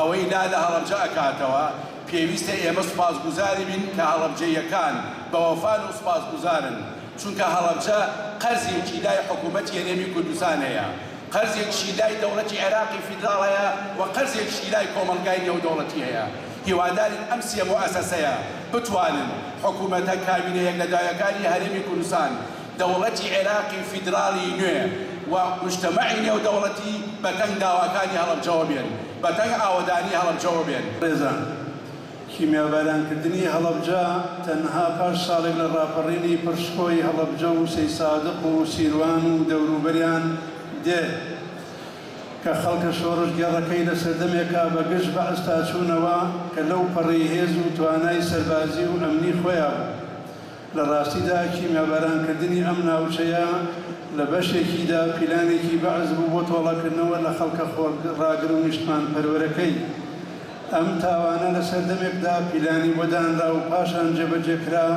ئەوەی لا لە هەڵەبجە ئەکاتەوە، پێویستە ئێمە سوپاسگوزاری بین کە هەڵەبجەییەکان بەوەفان و سوپاسگوزارن، چونکە هەڵەبجە قەرزێکی لای حکوومەتی هەرێمی کوردستان هەیە، قەرزێکشی لای دەوڵەتی عێراقی فیدراڵ هەیە و قەرزێکشی لای کۆمەڵگای نێودەوڵەتی هەیە. هیوادارین ئەم سێ موئەسەسەیە بتوانن حکوومەتە کابینە یەک لە دوایەکانی هەرێمی کوردستان، دەوڵەتی عێراقی فیدراڵی نوێ و موجتەمەعی نێودەوڵەتی بە تەنگ داواکانی هەڵەبجەوە بێن، بە تەنگ ئاوەدانی هەڵەبجەوە بێن. بەڕێزان، کیمیابارانکردنی هەڵەبجە تەنها پاش ساڵێک لە ڕاپەڕینی پڕ شکۆی هەڵەبجە و سەیسادق و سیروان و دەوروبەریان دێ کە خەڵکە شۆڕشگێڕەکەی لە سەردەمێکا بە گژ بەعسدا چوونەوە کە لەو پەڕی هێز و توانای سەربازی و ئەمنی خۆیا بوو. لە ڕاستیدا کیمیابارانکردنی ئەم ناوچەیە لە بەشێکیدا پیلانێکی بەعس بوو بۆ تۆڵەکردنەوە لە خەڵکە خۆڕاگر و نیشتمانپەروەرەکەی. ئەم تاوانە لە سەردەمێکدا پیلانی بۆ دانرا و پاشان جێبەجێکرا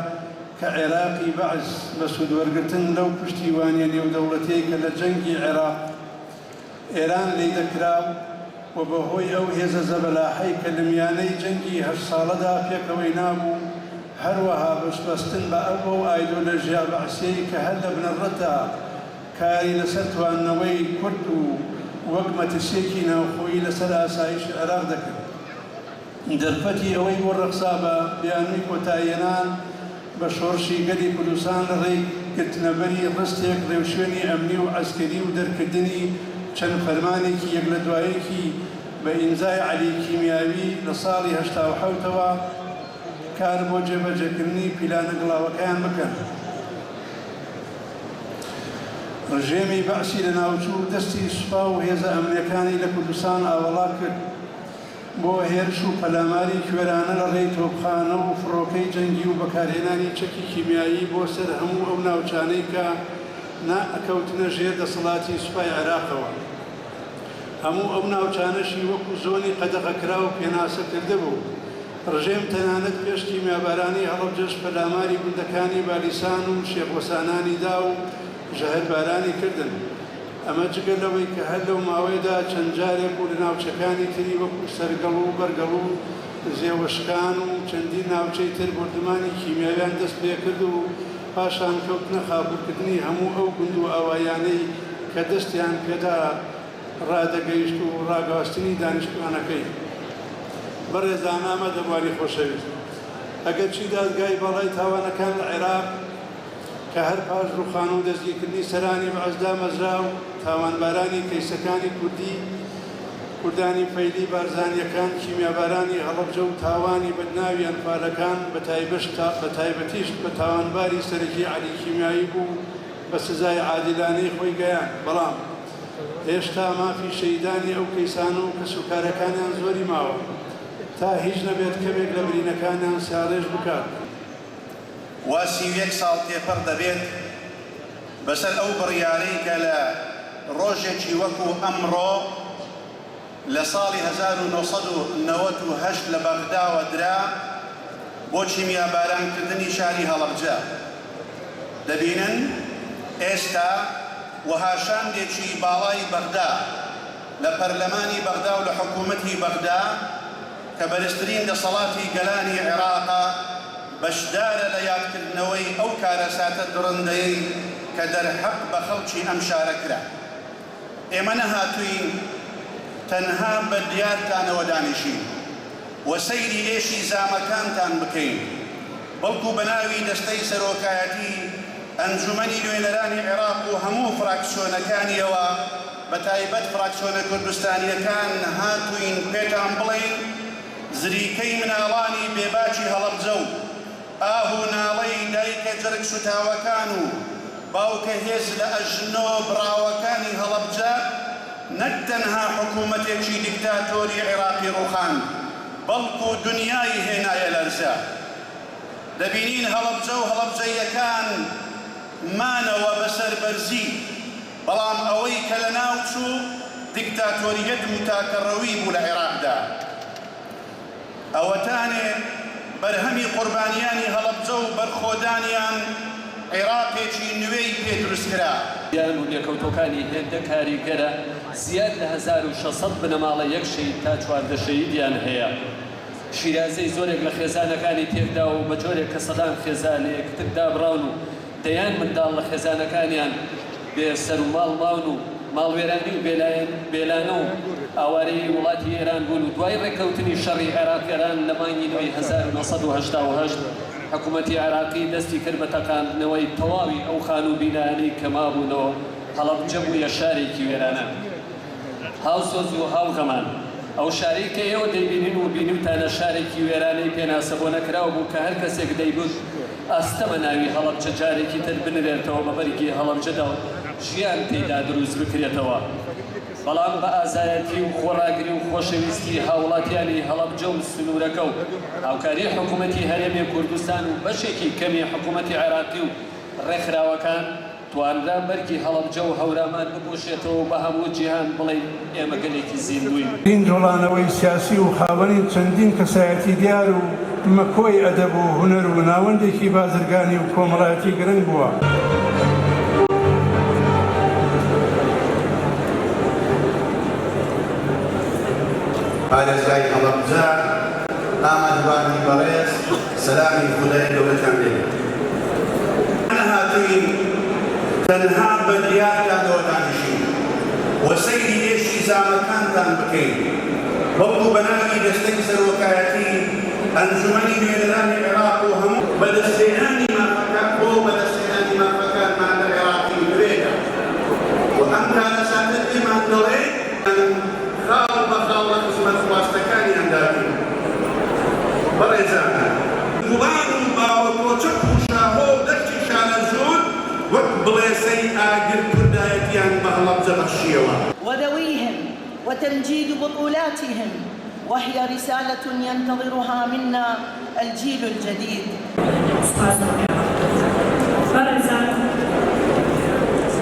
کە عێراقی بەعس بە سوودوەرگرتن لەو پشتیوانیە نێودەوڵەتیەی کە لە جەنگی عێراق ئێران لێی دەکرا و بە هۆی ئەو هێزە زەبەلاحەی کە لە میانەی جەنگی هەشت ساڵەدا پێکەوەی نابوو، هەروەها پشتبەستن بە ئەو ئایدۆلۆژیا بەعسیەی کە هەر لە بنەڕەتدا کاری لەسەر تواندنەوەی کورد و وەک مەترسیەکی ناوخۆیی لەسەر ئاسایشی عێراق دەکرد. دەرفەتی ئەوەی بۆ ڕەخسا بە بیانووی کۆتاییهێنان بە شۆڕشی گەلی کوردستان لە ڕێی گرتنەبەری ڕستێک ڕێوشوێنی ئەمنی و عەسکەری و دەرکردنی چەند فەرمانێکی یەک لە دوایەکی بە ئیمزای عەلی کیمیاوی لە ساڵی 87 ەوە کار بۆ جێبەجێکردنی پیلانە گڵاوەکەیان بکەن. ڕژێمی بەعسی لەناوچوو و دەستی سوپا و هێزە ئەمنیەکانی لە کوردستان ئاوەڵا کرد. بۆ هێرش و پەلاماری کوێرانە لە ڕێی تۆپخانە و فڕۆکەی جەنگی و بەکارهێنانی چەکی کیمیایی بۆ سەر هەموو ئەو ناوچانەی کە نا ئەکەوتنە ژێر دەسەڵاتی سوپای عێراقەوە. هەموو ئەو ناوچانەشی وەکو زۆنی قەدەغەکراو پێناسە کردبوو. ڕژێم تەنانەت پێش کیمیابارانی هەڵەبجەش پەلاماری گوندەکانی بالیسان و شێخ وەسانانی دا و ژەهربارانی کردن. ئەمە جگە لەوەی کە هەر لەو ماوەیەدا چەند جارێک و لە ناوچەکانی تری وەکو سەرگەڵو و بەرگەڵو و زێوەشکان و چەندین ناوچەی تر بۆردومانی کیمیاویان دەست پێکرد و پاشان کەوتنە خاپورکردنی هەموو ئەو گوند و ئاواییانەی کە دەستیان پێدا ڕادەگەیشت و ڕاگواستنی دانیشتوانەکەی. بەڕێزان ئامادەبوانی خۆشەویست، ئەگەرچی دادگای باڵای تاوانەکان لە عێراق، کە هەر پاش ڕووخان و دەستگیرکردنی سەرانی بەعس دامەزرا و تاوانبارانی کەیسەکانی کوردی، کوردانی فەیلی، بارزانییەکان، کیمیابارانی هەڵەبجە و تاوانی بەدناوی ئەنفالەکان، بەتایبەتیش بە تاوانباری سەرەکی عەلی کیمیایی بوو بە سزای عادیلانەی خۆی گەیاند، بەڵام هێشتا مافی شەهیدانی ئەو کەیسانە و کەسوکارەکانیان زۆری ماوە تا هیچ نەبێت کەمێک لە برینەکانیان ساڕێژ بکات. وا 31 ساڵ تێپەڕ دەبێت بەسەر ئەو بڕیارەی کە لە ڕۆژێکی وەکو ئەمڕۆ لە ساڵی 1998 لە بەغداوە درا بۆ کیمیابارانکردنی شاری هەڵەبجە. دەبینن ئێستا وەها شاندێکی باڵای بەغدا لە پەرلەمانی بەغدا و لە حکوومەتی بەغدا کە بەرزترین دەسەڵاتی گەلانی عێراقە، بەشدارە لە یادکردنەوەی ئەو کارەساتە دڕندەیەی کە دەرهەق بە خەڵکی ئەم شارە کرا. ئێمە نەهاتووین تەنها بە دیارتانەوە دانیشین و سەیری ئێشی زامەکانتان بکەین، بەڵکو بە ناوی دەستەی سەرۆکایەتی ئەنجومەنی نوێنەرانی عێراق و هەموو فراکسیۆنەکانیەوە بە تایبەت فراکسیۆنە کوردستانیەکان هاتووین پێتان بڵێین زریکەی مناڵانی بێباکی هەڵەبجە و ئاه و ناڵەی دایکە جەرگ سوتاوەکان و باوکە هێز لە ئەژنۆ بڕاوەکانی هەڵەبجە نەک تەنها حکومەتێکی دیکتاتۆری عێراقی ڕوخاند بەڵکو دنیای هێنایە لەرزە. دەبینین هەڵەبجە و هەڵەبجەییەکان مانەوە بە سەربەرزی، بەڵام ئەوەی کە لەناو چوو دیکتاتۆریەت و تاکەڕەوی بوو لە عێراقدا. ئەوەتانێ بەرهەمی قوربانیانی هەڵەبجە و بەرخۆدانیان عێراقێکی نوێی پێ دروستکرا. زیان و لێکەوتەکانی هێندە کاریگەرە، زیاد لە 1600 بنەماڵە یەک شەهید تا 14 شەهیدیان هەیە. شیرازەی زۆرێک لە خێزانەکانی تێکداوە و بە جۆرێک کە سەدان خێزان لە یەکتر دابڕاون و دەیان منداڵ لە خێزانەکانیان بێ سەر و ماڵ ماون و ماڵوێرانی و بێلایەن بێلانە و ئاوارەی وڵاتی ئێران بوون و دوای ڕێککەوتنی شەڕی عێراق ئێران لە مانگی نۆی 1988 حکوومەتی عێراقی دەستی کرد بە تەقاندنەوەی تەواوی ئەو خانوو و بینایانەی کە مابوونەوە، هەڵەبجە بوویە شارێکی وێرانە. هاوسۆز و هاوغەمان. ئەو شارەی کە ئێوە دەیبینن و بینیوتانە شارێکی وێرانەی پێناسە بۆ نەکراو بوو کە هەر کەسێک دەیگوت ئەستەمە ناوی هەڵەبجە جارێکی تر بنرێتەوە بە بەرگی هەڵەبجەدا و ژیان تێیدا دروست بکرێتەوە. بەڵام بە ئازایەتی و خۆڕاگری و خۆشەویستی هاوڵاتیانی هەڵەبجە و سنوورەکە و هاوکاری حکوومەتی هەرێمی کوردستان و بەشێکی کەمی حکوومەتی عێراقی و ڕێکخراوەکان توانرا بەرگی هەڵەبجە و هەورامان بپۆشێتەوە و بە هەموو جیهان بڵێین ئێمە گەلێکی زیندووین. چەندین جوڵانەوەی سیاسی و خاوەنی چەندین کەسایەتی دیار و مەکۆی ئەدەب و هونەر و ناوەندێکی بازرگانی و کۆمەڵایەتی گرنگ بووە. پارێزگای هەڵەبجە، ئامادەبوانی بەڕێز، سەلامی خودای گەورەتان لێ بێت. نەهاتووین تەنها بە دیارتانەوە دانیشین و سەیری ئێشی زامەکانتان بکەین، بەڵکو بە ناوی دەستەی سەرۆکایەتی ئەنجومەنی نوێنەرانی عێراق و هەموو بەدەستهێنانی مافەکان بۆ بەدەستهێنانی مافەکانمان لە عێراقی نوێدا و ئەم کارەساتە پێمان دەڵێت، خاڵ بە خاڵ لە خزمەت خواستەکانیاندا بین. بەڕێزان. گوڵان و باوەکۆچەک و شاهۆ و دەشتی شارەزوور وەک بڵێسەی ئاگر کوردایەتیان بە هەڵەبجە بەخشییەوە. وذويهم وتمجيد بطولاتهم وهي رسالة ينتظرها منا الجيل الجديد. سوپاس بۆ ئێوە بەڕێزان.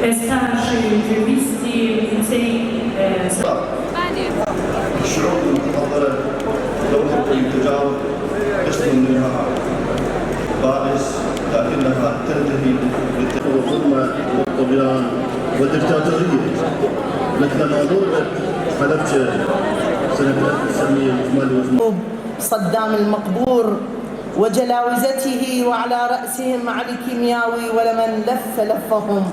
ئێستاش گوێبیستی وتەی الشعوب المتحضرة تمر بتجارب قسم منها بائس لكنها تنتهي والظلم والطغيان والدكتاتورية مثلما ضربت حلبجة سنة 1988. صدام المقبور وجلاوزته وعلى رأسهم علي كيمياوي ولمن لف لفهم.